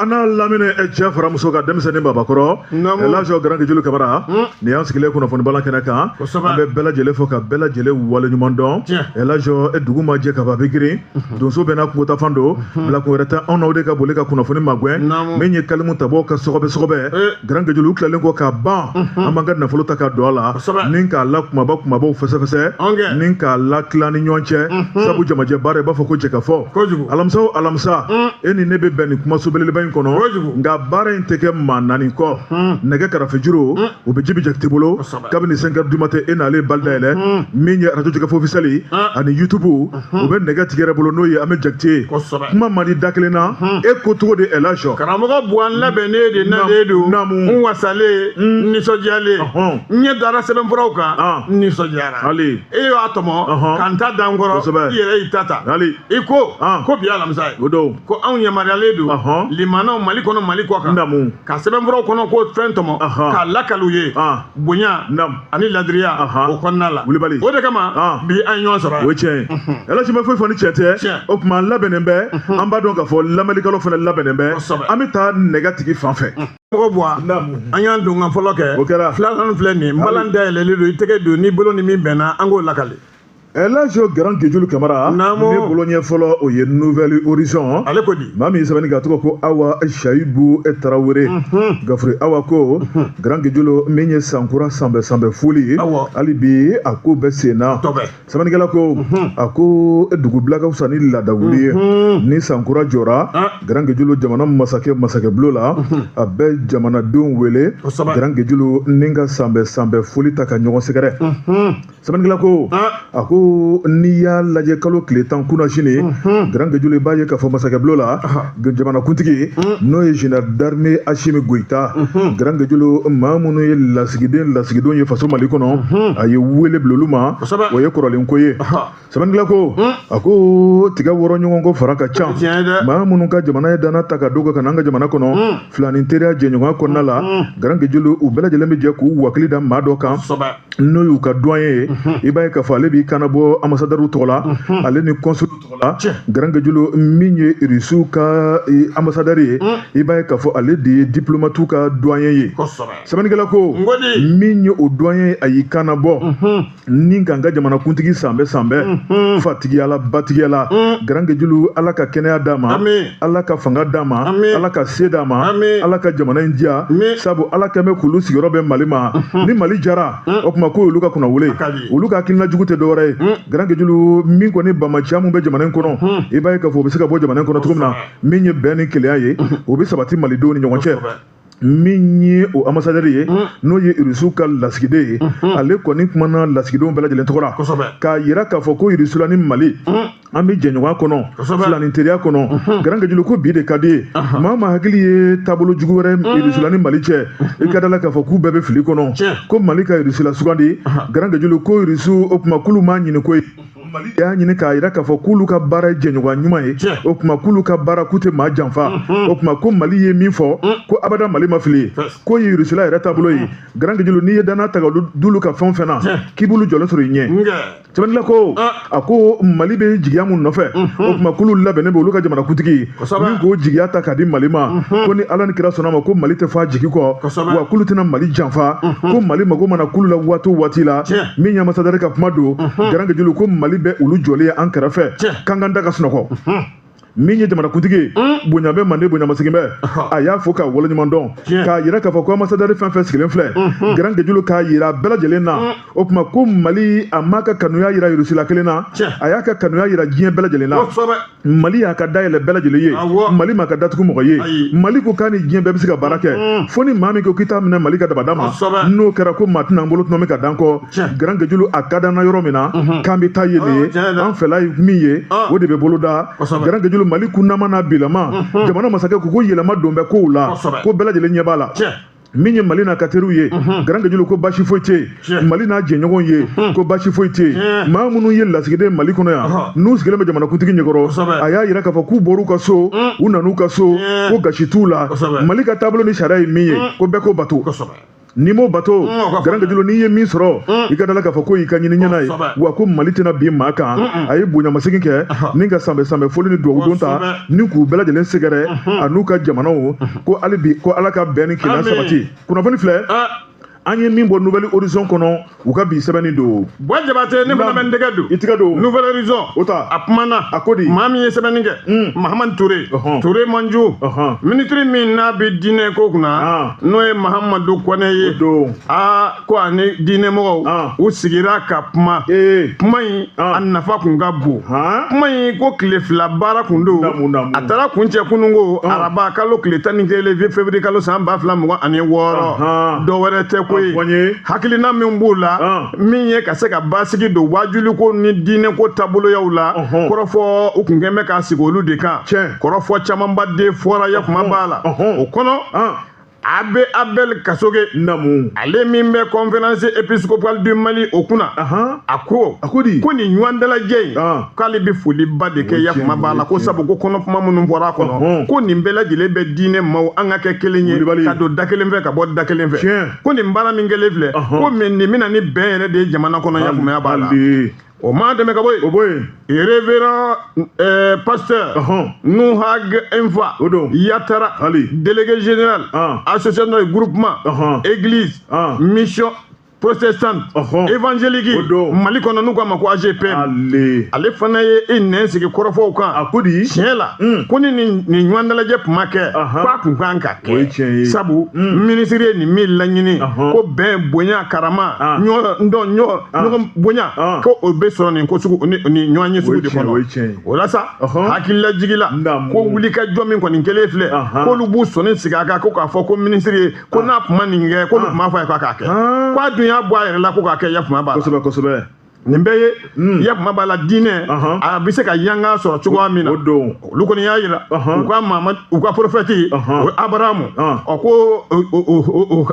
a n'a lamini, cɛ fara muso kan, denmisɛnnin, babakɔrɔ, Elhaji Grand Guédioulo Kamara, nin y'an sigilen kunnafoni balan kɛnɛ kan. An bɛ bɛɛ lajɛlen fo ka bɛɛ lajɛlen waleɲuman dɔn. Elhaji, dugu ma jɛ ka ban, bɛ girin, donso bɛɛ n'a kungotafan don, bilakun wɛrɛ tɛ anw n'aw de ka boli ka kunnafoni magɛn. Min ye kalimu tabaw ka sɔgɔbɛ sɔgɔbɛ, Grand Guédioulo, u tilalen kɔ ka ban, an b'an ka nafolo ta ka don a la ni k'a la kumaba kumabaw fɛsɛfɛsɛ ni k'a la tila ni ɲɔgɔn cɛ, sabu jamajɛ baara, i b'a fɔ ko jɛ ka fɔ. Alamisa o alamisa, e ni ne bɛ bɛn nin kumaso belebeleba in kɔnɔ, nka baara in tɛ kɛ maa naani kɔ. Nɛgɛ karafejuru, o bɛ Jibi Jakite bolo kabini 5 heures du matin, e n'ale bali dayɛlɛ. Min ye radio Jɛkafɔ officiel ani YouTube, o bɛ nɛgɛ tigi yɛrɛ bolo, n'o ye Amɛ Jakite ye. Kuma man di da kelen na, e ko cogo di, Elhaji? Karamɔgɔ Buwa, n labɛnnen de nalen don. N wasalen, n nisɔndiyalen, n ɲɛ dara sɛbɛnfuraw kan, n nisɔndiyara. E y'a tɔmɔ ka n ta da n kɔrɔ, i yɛrɛ y'i ta ta. I ko ko bi alamisa ye. O don. Ko anw yamaruyalen don, limanaw, Mali kɔnɔ, Mali kɔ kan, ka sɛbɛnfuraw kɔnɔ ko fɛn tɔmɔ k'a lakali u ye bonya ani ladiriya o kɔnɔna la. Wulibali. O de kama bi an ye ɲɔgɔn sɔrɔ. O ye tiɲɛ ye, Elhaji, ma foyi fɔ ni tiɲɛ tɛ. O tuma, an labɛnnen bɛ, an b'a dɔn k'a fɔ lamɛnnikɛlaw fana labɛnnen bɛ. An bɛ taa nɛgɛ tigi fan fɛ. Mɔgɔ Buwa, an y'an don kan fɔlɔ kɛ. O kɛra. Filanan filɛ nin ye, balan dayɛlɛlen don, i tɛgɛ don n'i bolo ni min bɛnna, an k'o lakali. Elhaji Grand Guédioulo Kamara, ne bolo ɲɛ fɔlɔ, o ye Nouvel Horizon. Ale ko di? Maa min ye sɛbɛnni kɛ, a tɔgɔ ko Awa Sayibu Tarawele Gafure. Awa ko, Grand Guédioulo, min ye sankura sanbɛ sanbɛ foli ye, hali bi a ko bɛ sen na. Sɛbɛnnikɛla ko, a ko dugubila ka fisa ni laadawuli ye. Ni sankura jɔra, Grand Guédioulo, jamana masakɛ masakɛ bulon la, a bɛ jamanadenw wele, Grand Guédioulo, ni ka sanbɛ sanbɛ foli ta ka ɲɔgɔn sɛgɛrɛ. Sɛbɛnnikɛla ko, a ko n'i y'a lajɛ, kalo tile 10 kunna sini, Grand Guédioulo, i b'a ye k'a fɔ masakɛ bulon la, jamanakuntigi, n'o ye général d'armée Assimi Goïta, Grand Guédioulo, maa minnu ye lasigiden lasigidenw ye faso Mali kɔnɔ, a ye wele bila olu ma. O ye kɔrɔlen ko ye. Sɛbɛnnikɛla ko, a ko tiga wɔrɔ ɲɔgɔn kɔ fara ka ca. Maa minnu ka jamana ye danna ta ka don ka na an ka jamana kɔnɔ filanin teriya jɛɲɔgɔnya kɔnɔna la, Grand Guédioulo, u bɛɛ lajɛlen bɛ jɛ k'u wakili da maa dɔ kan, n'o y'u ka doyen ye. I b'a ye k'a fɔ ale b'i kana bɔ ambassadeur tɔgɔ la, ale ni consul tɔgɔ la. Grand Guédioulo, min ye Irisiw ka ambassadeur ye, i b'a ye k'a fɔ ale de ye diplomate ka doyen ye. Sɛbɛnnikɛla ko, min ye o doyen ye, a y'i kana bɔ ni k'an ka jamanakuntigi sanbɛ sanbɛ fatigiya la, batigiya la. Grand Guédioulo, Ala ka kɛnɛya d'a ma, Ala ka fanga d'a ma, Ala ka se d'a ma, Ala ka jamana in diya, sabu Ala kɛn bɛ k'olu sigiyɔrɔ bɛ Mali ma. Ni Mali jara, o tuma ko olu ka kunna wele, olu ka hakilina jugu tɛ dɔwɛrɛ ye. Grand Guédioulo, min kɔni bamaciya mun bɛ jamana in kɔnɔ, i b'a ye k'a fɔ o bɛ se ka bɔ jamana in kɔnɔ cogo min na, min ye bɛn ni kelenya ye, o bɛ sabati malidenw ni ɲɔgɔn cɛ. Min ye o ambassadeur ye, n'o ye Irisiw ka lasigiden ye, ale kɔni kumana lasigidenw bɛɛ lajɛlen tɔgɔ la k'a yira k'a fɔ ko Irisila ni Mali, an bɛ jɛɲɔgɔnya kɔnɔ, filanin teriya kɔnɔ. Grand Guédioulo ko bi de ka di ye. Maa ma hakili ye taabolo jugu wɛrɛ Irisila ni Mali cɛ, i ka da la k'a fɔ k'u bɛɛ bɛ fili kɔnɔ. Ko Mali ka Irisila sugandi, Grand Guédioulo, ko Irisiw, o tuma k'olu m'a ɲini ko ye, Mali y'a ɲini k'a yira k'a fɔ k'olu ka baara ye jɛɲɔgɔnya ɲuman ye. O tuma k'olu ka baara k'u tɛ maa janfa. O tuma ko Mali ye min fɔ, ko abada Mali ma fili ye, k'o ye Irisila yɛrɛ taabolo ye. Grand Guédioulo, n'i ye danaya ta ka d'olu ka fɛn o fɛn na, k'i b'olu jɔlen sɔrɔ i ɲɛ. Sɛbɛnnikɛla ko, a ko Mali bɛ jigiya mun nɔfɛ, o tuma k'olu labɛnnen bɛ, olu ka jamanakuntigi min k'o jigiya ta k'a di Mali ma, ko ni Ala ni kira sɔnna ma, ko Mali tɛ fɔ a jigi kɔ, wa k'olu tɛna Mali janfa, ko Mali mago mana k'olu la waati o waati la. Min ye ambassadeur ka kuma don, Grand Guédioulo, ko Mali bɛ olu jɔlen ye an kɛrɛfɛ, k'an k'an da ka sunɔgɔ. Min ye jamanakuntigi ye, bonya bɛ mande, bonyamasegin bɛ, a y'a fɔ k'a waleɲuman dɔn, k'a yira k'a fɔ ko ambassadeur fɛn fɛn sigilen filɛ, Grand Guédioulo, k'a yira bɛɛ lajɛlen na, o tuma ko Mali a m'a ka kanuya yira Irusila kelen na, a y'a ka kanuya yira diɲɛ bɛɛ lajɛlen na. Mali y'a ka dayɛlɛ bɛɛ lajɛlen ye, Mali m'a ka datugu mɔgɔ ye. Mali ko k'a ni diɲɛ bɛɛ bɛ se ka baara kɛ, fo ni maa min ko k'i t'a minɛ Mali ka dabada ma, n'o kɛra ko maa tɛna an bolo tɔnɔmi ka dan kɔ. Grand Guédioulo, a ka d'an na yɔrɔ min na, k'an bɛ taa yen de ye, an fɛla ye min ye, o de bɛ bolo da. Grand Guédioulo, Mali kunnama n'a bilama, jamana masakɛ ko yɛlɛma don bɛ kow la, ko bɛɛ lajɛlen ɲɛ b'a la. Min ye Mali n'a ka teriw ye, Grand Guédioulo, ko basi foyi tɛ yen. Mali n'a jɛɲɔgɔnw ye, ko basi foyi tɛ yen. Maa minnu ye lasigiden Mali kɔnɔ yan, n'u sigilen bɛ jamanakuntigi ɲɛkɔrɔ, a y'a yira k'a fɔ k'u bɔr'u ka so, u nan'u ka so, ko gasi t'u la. Mali ka taabolo ni sariya ye min ye, ko bɛɛ k'o bato. N'i m'o bato, garankejulu, n'i ye min sɔrɔ, i ka da la k'a fɔ ko y'i ka ɲini ɲɛna ye. Wa ko Mali tɛna bin maa kan. A ye bonyamasegin kɛ ni ka sanbɛ sanbɛ foli ni duwawu don ta ni k'u bɛɛ lajɛlen sɛgɛrɛ a n'u ka jamanaw, ko hali bi ko Ala ka bɛn ni kelenya sabati. Kunnafoni filɛ, an ye min bɔ Nouvel Horizon kɔnɔ, u ka bi sɛbɛnni don. Buwa Jabate, ne fana bɛ n tɛgɛ don. I tɛgɛ don. Nouvel Horizon. O ta. A kumana. A ko di? Maa min ye sɛbɛnni kɛ, Mahamadu Ture, Ture Manju, minisiri min n'a bɛ diinɛ ko kunna, n'o ye Mahamadu Kɔnɛ ye. Aa, ko ani diinɛmɔgɔw u sigira ka kuma. Kuma in, a nafa kun ka bon. Kuma in ko tile 2 baara kun don. A taara kuncɛ kununko araba kalo tile 11 février kalo san 2026. Dɔ wɛrɛ tɛ ko ye, hakilina min b'u la, min ye ka se ka basigi don wajuliko ni diinɛko taaboloyaw la. Kɔrɔfɔ u kun kɛn bɛ k'a sigi olu de kan. Kɔrɔfɔ camanba de fɔra, yakuma b'a la o kɔnɔ. Abbé Abel Kasoge, ale min bɛ Conférence épiscopale du Mali o kunna, a ko a ko di? Ko nin ɲɔgɔn dalajɛ in, k'ale bɛ foliba de kɛ, yakuma b'a la, ko sabu ko kɔnɔ kuma minnu fɔra a kɔnɔ, ko nin bɛɛ lajɛlen bɛ diinɛ maaw an ka kɛ kelen ye, ka don da kelen fɛ, ka bɔ da kelen fɛ. Ko nin baara min kɛlen filɛ, ko nin bɛna ni bɛn yɛrɛ de ye jamana kɔnɔ, yakumaya b'a la. O ma dɛmɛ ka bɔ yen. O bɔ yen. Révérend pasteur Nouhag Enfa Yatara, délégué général association de groupement église mission protestante évangélique Mali kɔnɔ, n'u k'a ma ko AGPM, ale fana ye i nɛn sigi kɔrɔfɔw kan. A ko di? Tiɲɛ la, ko ni nin ɲɔgɔn dalajɛ kuma kɛ, k'a kun kan ka kɛ, sabu minisiri ye nin min laɲini, ko bɛn, bonya, karama, ɲɔgɔn dɔn, ɲɔgɔn bonya, ko o bɛ sɔrɔ nin ko sugu, nin ɲɔgɔn ye sugu de kɔnɔ. O la sa, hakililajigi la, ko wulikajɔ min kɔni kɛlen filɛ, k'olu b'u sɔnni sigi a kan, ko k'a fɔ ko minisiri ye ko n'a kuma nin kɛ, k'olu tun b'a fɔ a ye k'a k'a kɛ, k'a dun y'a bɔ a yɛrɛ la ko k'a kɛ, yakuma b'a la. Kosɛbɛ, kosɛbɛ. Nin bɛɛ ye, yakuma b'a la, diinɛ a bɛ se ka yanga sɔrɔ cogoya min na. Olu kɔni y'a yira u ka Mamadu, u ka prophète, o ye Abaramu, ɔ ko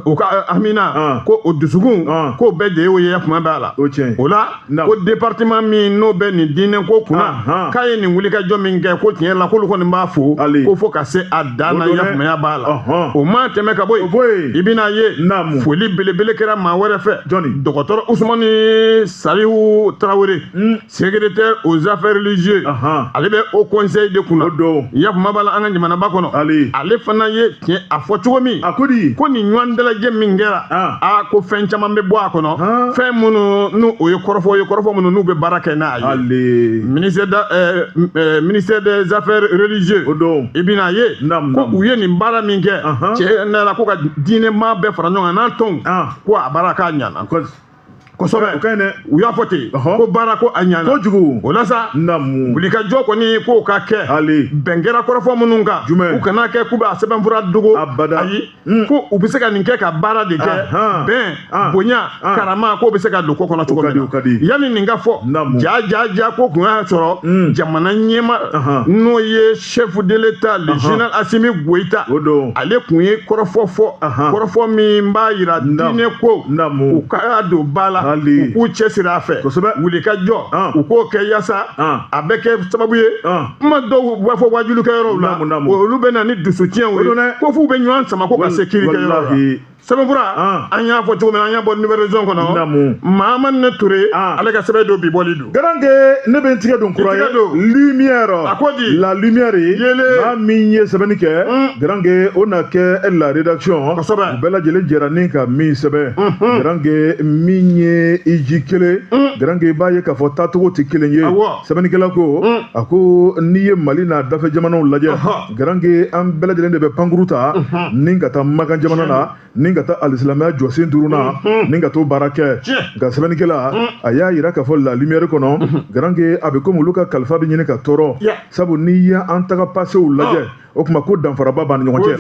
u ka amina, ko o dusukun k'o bɛɛ de y'o ye, yakuma b'a la. O la, ko département min n'o bɛ nin diinɛ ko kunna, k'a ye nin wulikajɔ min kɛ, ko tiɲɛ la, k'olu kɔni b'a fo, ko fo ka se a dan na, yakumaya b'a la. O ma tɛmɛ ka bɔ yen, i bɛna ye foli belebele kɛra maa wɛrɛ fɛ, dɔgɔtɔrɔ Usumani Salihu Traoré, secrétaire aux affaires religieuses, ale bɛ haut conseil de kunna, yakuma b'a la, an ka jamanaba kɔnɔ. Ale fana ye tiɲɛ a fɔ cogo min, a ko di? Ko nin ɲɔgɔn dalajɛ min kɛra, a ko fɛn caman bɛ bɔ a kɔnɔ, fɛn minnu n'u o ye kɔrɔfɔ ye, kɔrɔfɔ minnu n'u bɛ baara kɛ n'a ye. Ministère des affaires religieuses, i bɛna ye ko u ye nin baara min kɛ, tiɲɛ la, ko ka diinɛ maa bɛɛ fara ɲɔgɔn kan n'a tɔnw, ko a baara k'a ɲɛna kosɛbɛ. U y'a fɔ ten ko baara ko a ɲɛna kojugu. O la sa, wulikajɔ kɔni k'o ka kɛ, bɛn kɛra kɔrɔfɔ minnu kan, u kana kɛ k'u bɛ a sɛbɛnfura dogo, ayi, ko u bɛ se ka nin kɛ ka baara de kɛ, bɛn, bonya, karama, k'o bɛ se ka don ko kɔnɔ cogo min na. Yanni nin ka fɔ, ja ja ja, ko kun y'a sɔrɔ jamana ɲɛma, n'o ye chef de l'État, le général Assimi Goïta, ale kun ye kɔrɔfɔ fɔ, kɔrɔfɔ min b'a yira diinɛ ko u ka don ba la, u k'u cɛsiri a fɛ, wulikajɔ u k'o kɛ, yaasa a bɛ kɛ sababu ye kuma dɔw b'a fɔ wajulikɛyɔrɔw la, olu bɛ na ni dusutiɲɛw ye, ko f'u bɛ ɲɔgɔn sama ko ka se kiirikɛyɔrɔ la. Sɛbɛnfura, an y'a fɔ cogo min na, an y'a bɔ Nouvel Horizon kɔnɔ, Mahamadu Ture, ale ka sɛbɛn don bi bɔli don. Garanke, ne bɛ n tigɛ don kura ye, Lumière. A ko di? La Lumière ye maa min ye sɛbɛnni kɛ, Garanke, o na kɛ la rédaction. U bɛɛ lajɛlen jɛra ni ka min sɛbɛn, Garanke, min ye iji kelen, Garanke, i b'a ye k'a fɔ taacogo tɛ kelen ye. Sɛbɛnnikɛla ko, a ko n'i ye Mali n'a dafɛ jamanaw lajɛ, Garanke, an bɛɛ lajɛlen de bɛ pankuru ta ni ka taa Makan jamana na, ni ka taa alisilamɛya jɔsen duurunan, ni ka t'o baara kɛ. Nka sɛbɛnnikɛla a y'a yira k'a fɔ La Lumière kɔnɔ, Garanke, a bɛ komi olu ka kalifa bɛ ɲini ka tɔɔrɔ, sabu n'i y'an taga pasew lajɛ, o tuma ko danfaraba b'an ni ɲɔgɔn cɛ.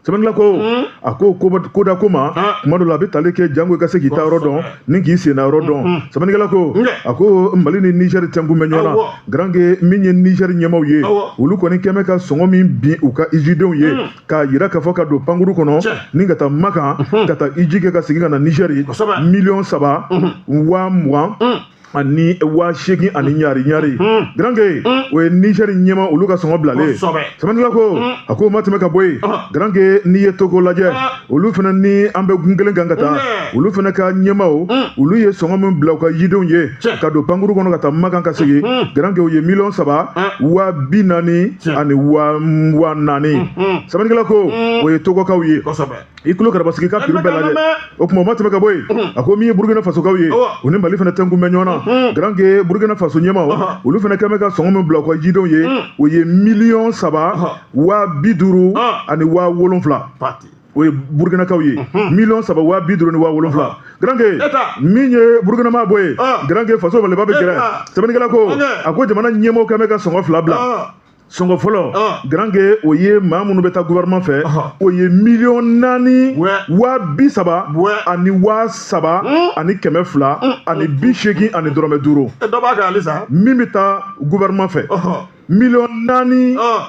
Sɛbɛnnikɛla ko, a ko koda ko ma, kuma dɔ la a bɛ tali kɛ jango i ka se k'i ta yɔrɔ dɔn ni k'i senna yɔrɔ dɔn. Sɛbɛnnikɛla ko, a ko Mali ni Niger tɛnkun bɛ ɲɔgɔn na. Garanke, min ye Niger ɲɛmaaw ye, olu kɔni kɛn bɛ ka sɔngɔ min bin u ka ijidenw ye, k'a yira k'a fɔ ka don pankuru kɔnɔ ni ka taa Makan, ka taa iji kɛ ka segin ka na Niger, 3,2 miliyɔn. Ani 8000 ani ɲari ɲari. Garanke, o ye Nizɛri ɲɛma olu ka sɔngɔ bilalen. Sɛbɛnnikɛla ko a ko o ma tɛmɛ ka bɔ yen. Garanke, n'i ye Togo lajɛ, olu fana ni an bɛ gun kelen kan ka taa, olu fana ka ɲɛmaw, olu ye sɔngɔ min bila u ka yidenw ye ka don pankuru kɔnɔ ka taa Makan ka segin, garanke, o ye miliyɔn 3 40 000 ani 4000. Sɛbɛnnikɛla ko o ye Togokaw ye. I tulo karabasigi ka prix bɛɛ lajɛ. O tuma, o ma tɛmɛ ka bɔ yen, a ko min ye Burukina Fasokaw ye, u ni Mali fana tɛnkun bɛ ɲɔgɔn na. Garanke, Burukina Faso ɲɛmaw, olu fana kɛn bɛ ka sɔngɔ min bila u ka jidenw ye, o ye miliyɔn 3 50 ani 7000. O ye Burukinakaw ye, miliyɔn 3 50 ni 7000. Garanke, min ye Burukina maa bɔ ye, garanke, faso Maliba bɛ gɛrɛ. Sɛbɛnnikɛla ko a ko jamana ɲɛmɔgɔw kɛn bɛ ka sɔngɔ fila bila. Sɔngɔ fɔlɔ, garanke, o ye maa minnu bɛ taa gouvernement fɛ, o ye miliyɔn 4 30 ani 3280 ani dɔrɔmɛ 5. Min bɛ taa gouvernement fɛ, miliyɔn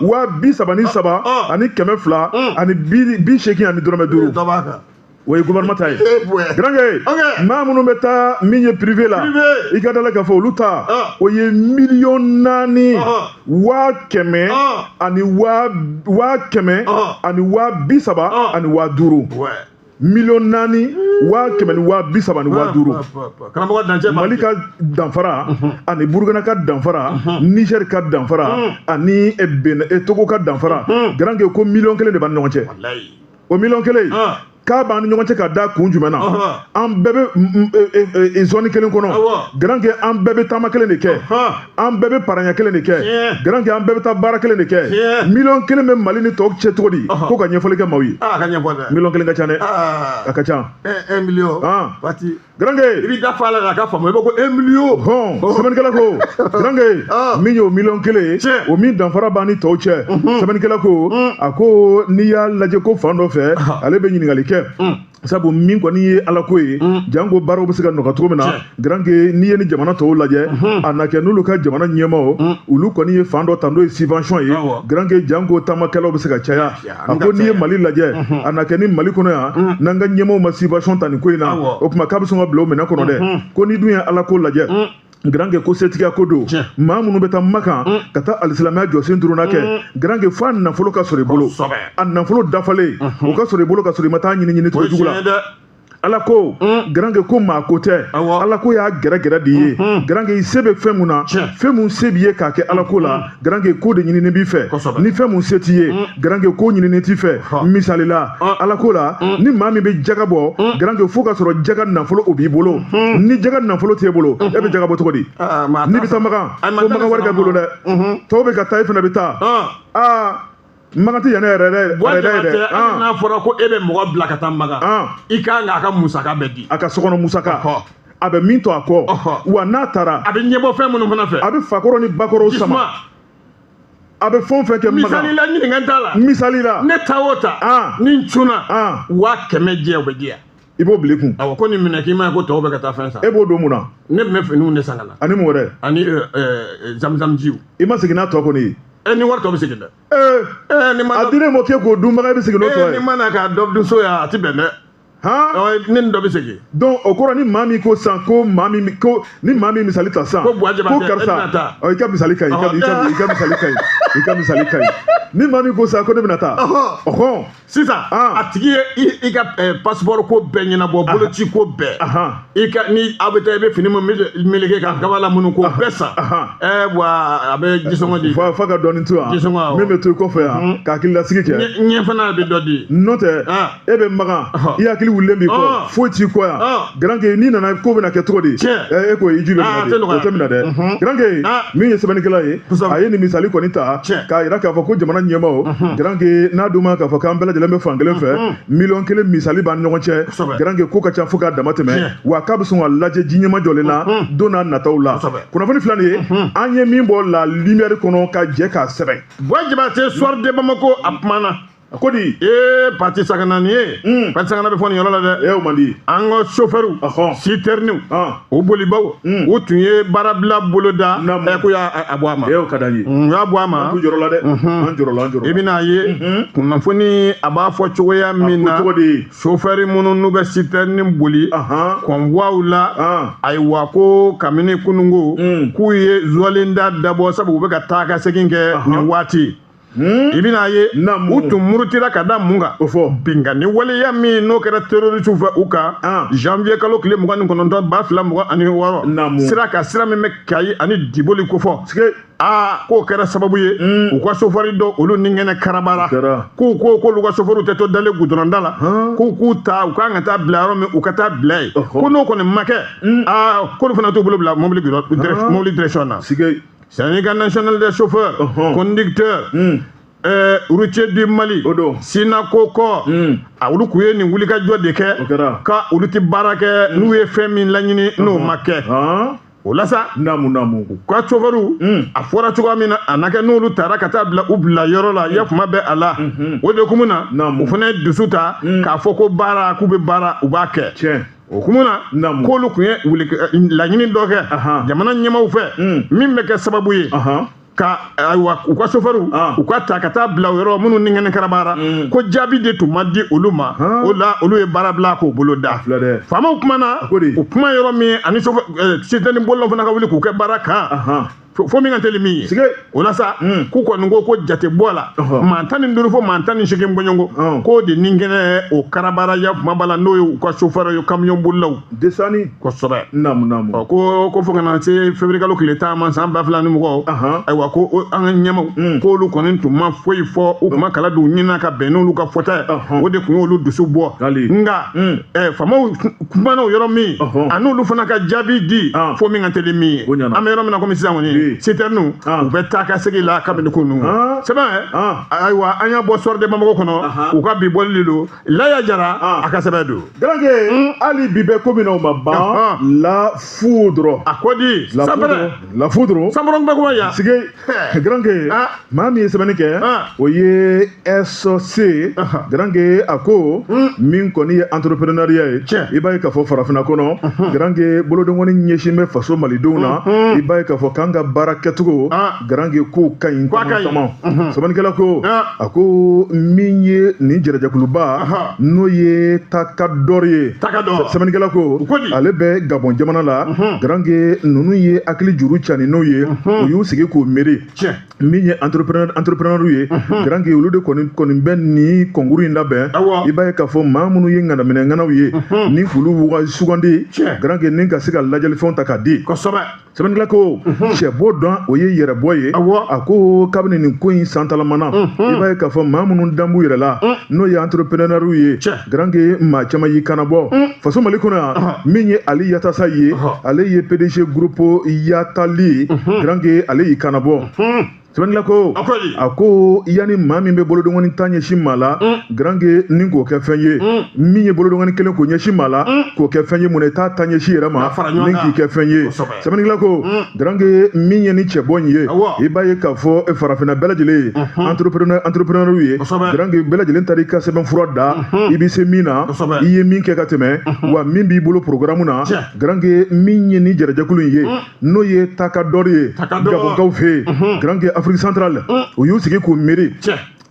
4 33 ani 280 ani dɔrɔmɛ 5, o ye gouvernement ta ye. Garanke, maa minnu bɛ taa min ye privé la, i ka da la k'a fɔ olu ta, o ye miliyɔn 4 100 ani 100 ani 30 ani 5000. Miliyɔn 4 100 ni 30 ni 5000. Mali ka danfara ani Burukina ka danfara, Niger ka danfara ani Benin, Togo ka danfara, garanke, ko miliyɔn 1 de b'an ni ɲɔgɔn cɛ. O miliyɔn 1 k'a b'an ni ɲɔgɔn cɛ ka da kun jumɛn na? An bɛɛ bɛ zone kelen kɔnɔ. Garanke, an bɛɛ bɛ taama kelen de kɛ, an bɛɛ bɛ paranya kelen de kɛ. Garanke, an bɛɛ bɛ taa baara kelen de kɛ. Miliyɔn 1 bɛ Mali ni tɔw cɛ cogo di? Ko ka ɲɛfɔli kɛ maaw ye. Miliyɔn 1 ka ca dɛ, a ka ca. 1 million. Garanke, i b'i da fa la k'a faamu, i b'a ko 1 million. Hɔn, sɛbɛnnikɛla ko, garanke, min y'o miliyɔn 1 ye, o min danfara b'an ni tɔw cɛ, sɛbɛnnikɛla ko a ko n'i y'a lajɛ ko fan dɔ fɛ, ale bɛ ɲininkali kɛ, sabu min kɔni ye Ala ko ye, janko baaraw bɛ se ka nɔgɔya cogo min na. Garanke, n'i ye ni jamana tɔw lajɛ, a na kɛ n'olu ka jamana ɲɛmaaw, olu kɔni ye fan dɔ ta, n'o ye subvention ye. Garanke, janko taamakɛlaw bɛ se ka caya. A ko n'i ye Mali lajɛ, a na kɛ ni Mali kɔnɔ yan, n'an ka ɲɛmaaw ma subvention ta nin ko in na, o tuma k'a bɛ sɔn ka bila o minɛn kɔnɔ dɛ. Ko n'i dun ye Ala ko lajɛ, garanke, ko setigiya ko don. Maa minnu bɛ taa Makan ka taa alisilamɛya jɔsen duurunan kɛ, garanke, fo a nafolo ka sɔrɔ i bolo, a nafolo dafalen o ka sɔrɔ i bolo, ka sɔrɔ i ma taa ɲini ɲini cogo jugu la. Ala ko, garanke, ko maa ko tɛ, Ala ko y'a gɛrɛgɛrɛ de ye. Garanke, i se bɛ fɛn mun na, fɛn mun se b'i ye k'a kɛ Ala ko la, garanke, ko de ɲinini b'i fɛ. Ni fɛn mun se t'i ye, garanke, ko ɲinini t'i fɛ. Misali la, Ala ko la, ni maa min bɛ jaga bɔ, garanke, fo ka sɔrɔ jaga nafolo o b'i bolo. Ni jaga nafolo t'e bolo, e bɛ jaga bɔ cogo di? N'i bɛ taa Makan, fo Makan wari ka bolo dɛ. Tɔw bɛ ka taa, e fana bɛ taa. Aa, Makan tɛ yan ne yɛrɛ dɛ. Yɛrɛ dɛ. Hali n'a fɔra ko e bɛ mɔgɔ bila ka taa Makan, i kan k'a ka musaka bɛɛ di. A ka sokɔnɔ musaka, a bɛ min to a kɔ, wa n'a taara, a bɛ ɲɛbɔ fɛn minnu fana fɛ, a bɛ fakɔrɔ ni bakɔrɔw sama, a bɛ fɛn o fɛn kɛ Makan. Misali la, ɲininka t'a la. Misali la. Ne ta o ta, ni n cunna, 100 000 jɛ, o bɛ di yan. I b'o bila i kun. Awɔ, ko nin minɛ k'i ma ye ko tɔw bɛ ka taa fɛn san. E b'o don mun na? Ne tun bɛ finiw de san ka na. Ani mun wɛrɛ? Ani zamzam jiw. I ma segin n'a tɔ kɔni ye? Ɛ, ni wari tɔ bɛ segin dɛ. Ee, ni ma a dilen mɔ k'e k'o dun Makan, i bɛ segin n'o tɔ ye. Ni ma na ka dɔ dun so yan, a ti bɛn dɛ. Han. Ne ni dɔ bɛ segin. Donc o kɔrɔ, ni maa min ko sisan ko maa min ko ni maa min misali ta sisan. Ko Buwa Jabate. Ko karisa, ɔ, i ka misali ka ɲi, i ka misali ka ɲi, i ka misali ka ɲi. Ni maa min ko sisan ko ne bɛna taa. Ɔhɔn. Sisan a tigi ye i ka passeport ko bɛɛ ɲɛnabɔ, boloci ko bɛɛ. I ka ni aw bɛ taa, i bɛ fini min meleke ka kaba la minnu ko bɛɛ san. Ɛ, wa a bɛ jisɔngɔ di. Fa ka dɔɔnin to yan. Jisɔngɔ, awɔ. Min bɛ to i kɔfɛ yan, ka hakilisigi kɛ. Ɲɛ fana bɛ dɔ di. N'o tɛ, e bɛ Makan, i hakili wulilen b'i kɔ, foyi t'i kɔ yan. Garanke, n'i nana, ko bɛna kɛ cogo di? E ko i ji bɛ minɛ de, o tɛ minɛ dɛ. Garanke, min ye sɛbɛnnikɛla ye, a ye nin misali kɔni ta k'a jira k'a fɔ ko jamana ɲɛmaaw, garanke, n'a dun ma k'a fɔ k'an bɛɛ lajɛlen bɛ fan kelen fɛ, miliyɔn 1 misali b'an ni ɲɔgɔn cɛ. Garanke, ko ka ca fo k'a dama tɛmɛ, wa k'a bɛ sɔn ka lajɛ ji ɲɛma jɔlen na don n'a nataw la. Kunnafoni filɛ nin ye, an ye min bɔ La Lumière kɔnɔ ka jɛ k'a sɛbɛn. Buwa Jabate, Soir de Bamako, a kumana. A ko di? Ee, parti sakana nin ye, parti sakana bɛ fɔ nin yɔrɔ la dɛ. E, o man di. An ka sofɛriw, sitɛriniw, o bolibaw, u tun ye baarabila boloda. Ɛ, ko y'a a bɔ a ma. E, o ka d'an ye. U y'a bɔ a ma. An t'u jɔrɔ la dɛ, an jɔrɔ la, an jɔrɔ la. I bɛna ye kunnafoni a b'a fɔ cogoya min na, cogo di? Sofɛri minnu n'u bɛ sitɛrinin boli convoiw la, ayiwa, ko kabini kununko k'u ye zuwalenda dabɔ, sabu u bɛ ka taa ka segin kɛ nin waati. I bɛna ye u tun murutira ka da mun kan? O fɔ. Binkanni waleya min n'o kɛra terroriste fɛ u kan janvier kalo tile 29 2026, sira ka sira min bɛ Kayi ani Diboli kofɔ. Aa, k'o kɛra sababu ye u ka sofɛri dɔ, olu ni kɛnɛ karabara, k'u ko k'olu ka sofɛriw tɛ to dalen gudɔrɔnda la, k'u k'u ta, u kan ka taa bila yɔrɔ min, u ka taa bila yen. Ko n'o kɔni ma kɛ, aa, k'olu fana t'u bolo bila mobili direction na. Syndicat national des chauffeurs, conducteurs, routiers du Mali, Synakocor, a olu kun ye nin wulikajɔ de kɛ ka olu tɛ baara kɛ n'u ye fɛn min laɲini n'o ma kɛ. O la sa, Naamu, naamu. U ka chauffeur, a fɔra cogoya min na, a na kɛ n'olu taara ka taa bila u bila yɔrɔ la, ya kuma bɛ a la. O de hukumu na, u fana ye dusu ta k'a fɔ ko baara, k'u bɛ baara, u b'a kɛ. O hukumu na, k'olu tun ye laɲini dɔ kɛ jamana ɲɛmaaw fɛ min bɛ kɛ sababu ye ka, ayiwa, u ka sofɛriw, u ka ta ka taa bila o yɔrɔ minnu ni kɛnɛ karabara. Ko jaabi de tun ma di olu ma, o la olu ye baara bila k'o bolo da. Faamaw kumana, u kuma yɔrɔ min ani sitɛni bolilaw fana ka wuli k'u kɛ baara kan fo min ka teli min ye. O la sa, k'u kɔni ko ko jate bɔ la, maa 15 fo maa 18 bɔɲɔgɔn k'o de ni kɛnɛ o karabara ya kumaba la, n'o ye u ka sofɛrɛ ye, kamiyɔn bolilaw. Desani. Kosɛbɛ. Naamu, naamu. Ko fo ka na se février kalo tile 10 ma san 2020, ayiwa, ko an ka ɲɛmaw k'olu kɔni tun ma foyi fɔ, u tun ma kala don ɲini ka bɛn n'olu ka fɔta ye, o de tun y'olu dusu bɔ. Nka faamaw kumana o yɔrɔ min a n'olu fana ka jaabi di fo min ka teli min ye, an bɛ yɔrɔ min na komi sisan kɔni, citernew u bɛ taa ka segin la kabini kunun. Sɛbɛn, ayiwa, an y'a bɔ Soir de Bamako kɔnɔ, u ka bi bɔli de don. Laya Jara a ka sɛbɛn don. Garanke, hali bi bɛ ko min na, o ma ban. La foudre. A ko di? Sanpɛrɛ. La foudre. Sanpɛrɛ bɛ kuma yan. Sige, Garanke, maa min ye sɛbɛnni kɛ, o ye SC. Garanke, a ko min kɔni ye entrepreneuriat ye, i b'a ye k'a fɔ farafinna kɔnɔ, Garanke, bolodenkɔni ɲɛsin bɛ faso malidenw na. I b'a ye k'a fɔ k'an ka baara kɛcogo, Garanke, kow ka ɲi caman caman. Sɛbɛnnikɛla ko, a ko min ye nin jɛrɛjɛkuluba n'o ye Takador ye, sɛbɛnnikɛla ko ale bɛ Gabon jamana la. Garanke, ninnu ye hakili juru cani n'o ye, u y'u sigi k'u miiri min ye entrepreneur ye. Garanke, olu de kɔni bɛ nin concours in labɛn. I b'a ye k'a fɔ maa minnu ye ŋanaminɛ ŋanaw ye ni k'olu sugandi, Garanke, ni ka se ka lajɛlifɛnw ta k'a di. Sɛbɛnnikɛla ko cɛbɔ dɔn, o ye yɛrɛbɔ ye. A ko kabini nin ko in santalamana, i b'a ye k'a fɔ maa minnu dan b'u yɛrɛ la, n'o ye entrepreneur ye, Garanke, maa caman y'i kanabɔ faso Mali kɔnɔ yan. Min ye Ali Yatasa ye, ale ye PDG groupe Yatali. Garanke, ale y'i kanabɔ. Sɛbɛnnikɛla ko, a ko yanni maa min bɛ bolodengɔni ta ɲɛsin maa la, Garanke, ni k'o kɛ fɛn ye, min ye bolodengɔni kelen k'o ɲɛsin maa la k'o kɛ fɛn ye, mun na i t'a ta ɲɛsin yɛrɛ ma ni k'i kɛ fɛn ye? Sɛbɛnnikɛla ko, Garanke, min ye ni cɛbɔ in ye, i b'a ye k'a fɔ farafinna bɛɛ lajɛlen ye entrepreneur ye. Garanke, bɛɛ lajɛlen taara i ka sɛbɛnfura da, i bɛ se min na, i ye min kɛ ka tɛmɛ, wa min b'i bolo programme na. Garanke, min ye ni jɛrɛjɛkulu in ye, n'o ye Takador ye Gabonkaw fɛ yen, Garanke, Afrique centrale, u y'u sigi k'u miiri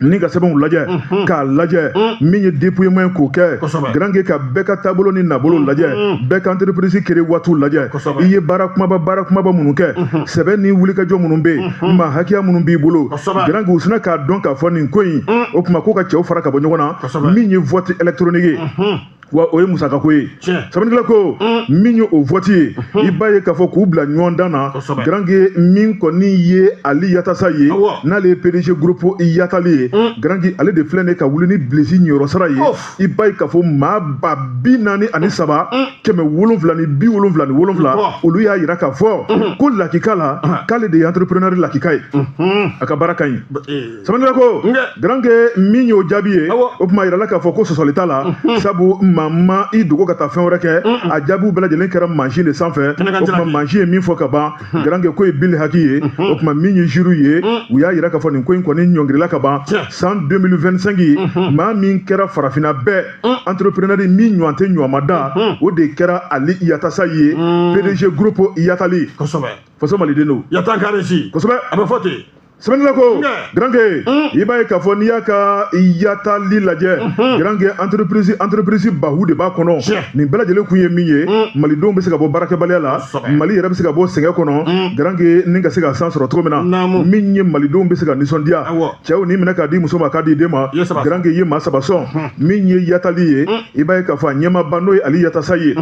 ni ka sɛbɛnw lajɛ, k'a lajɛ min ye dépouillement ye k'o kɛ. Garanke, ka bɛɛ ka taabolo ni nabolo lajɛ, bɛɛ ka entreprise créer waatiw lajɛ, i ye baara kumaba, baara kumaba minnu kɛ, sɛbɛn ni wulikajɔ minnu bɛ yen, maa hakɛya minnu b'i bolo. Garanke, u sinna k'a dɔn k'a fɔ nin ko in, o tuma ko ka cɛw fara ka bɔ ɲɔgɔn na, min ye vote électronique ye, wa o ye musakako ye. Sɛbɛnnikɛla ko min ye o vote ye, i b'a ye k'a fɔ k'u bila ɲɔgɔn dan na. Garanke, min kɔni ye Ali Yatasa ye, n'ale ye PDG groupe Yatali ye, Garanke, ale de filɛ nin ye ka wuli ni bilisi ɲiyɔrɔ sara ye. I b'a ye k'a fɔ maa 43,777, olu y'a yira k'a fɔ ko lakika la, k'ale de ye entrepreneur lakika ye, a ka baara ka ɲi. Sɛbɛnnikɛla ko, Garanke, min y'o jaabi ye, o tuma yirala k'a fɔ ko sɔsɔli t'a la, sabu maa maa ma i dogo ka taa fɛn wɛrɛ kɛ, a jaabiw bɛɛ lajɛlen kɛra mansin de sanfɛ. O tuma mansin ye min fɔ ka ban, garankɛ, ko ye bili haki ye. O tuma min ye jury ye, u y'a yira k'a fɔ nin ko in kɔni ɲɔngirila ka ban. San 2025, maa min kɛra farafinna bɛɛ entrepreneur min ɲɔgɔn tɛ ɲɔgɔn ma da, o de kɛra Ali Yatasa ye, PDG groupe Yatali. Faso maliden don. Yatakarisi. Kosɛbɛ. A bɛ fɔ ten. Sɛbɛnnikɛla ko, garankɛ, i b'a ye k'a fɔ n'i y'a ka Yatali lajɛ, garankɛ, entreprise bahu de b'a kɔnɔ. Nin bɛɛ lajɛlen kun ye min ye, malidenw bɛ se ka bɔ baarakɛbaliya la, Mali yɛrɛ bɛ se ka bɔ sɛgɛn kɔnɔ, garankɛ, ni ka se ka san sɔrɔ cogo min na, min ye malidenw bɛ se ka nisɔndiya. Cɛw n'i minɛ k'a di muso ma, k'a di den ma, garankɛ, i ye maa saba sɔn. Min ye Yatali ye, i b'a ye k'a fɔ a ɲɛmaaba, n'o ye Ali Yatasa ye,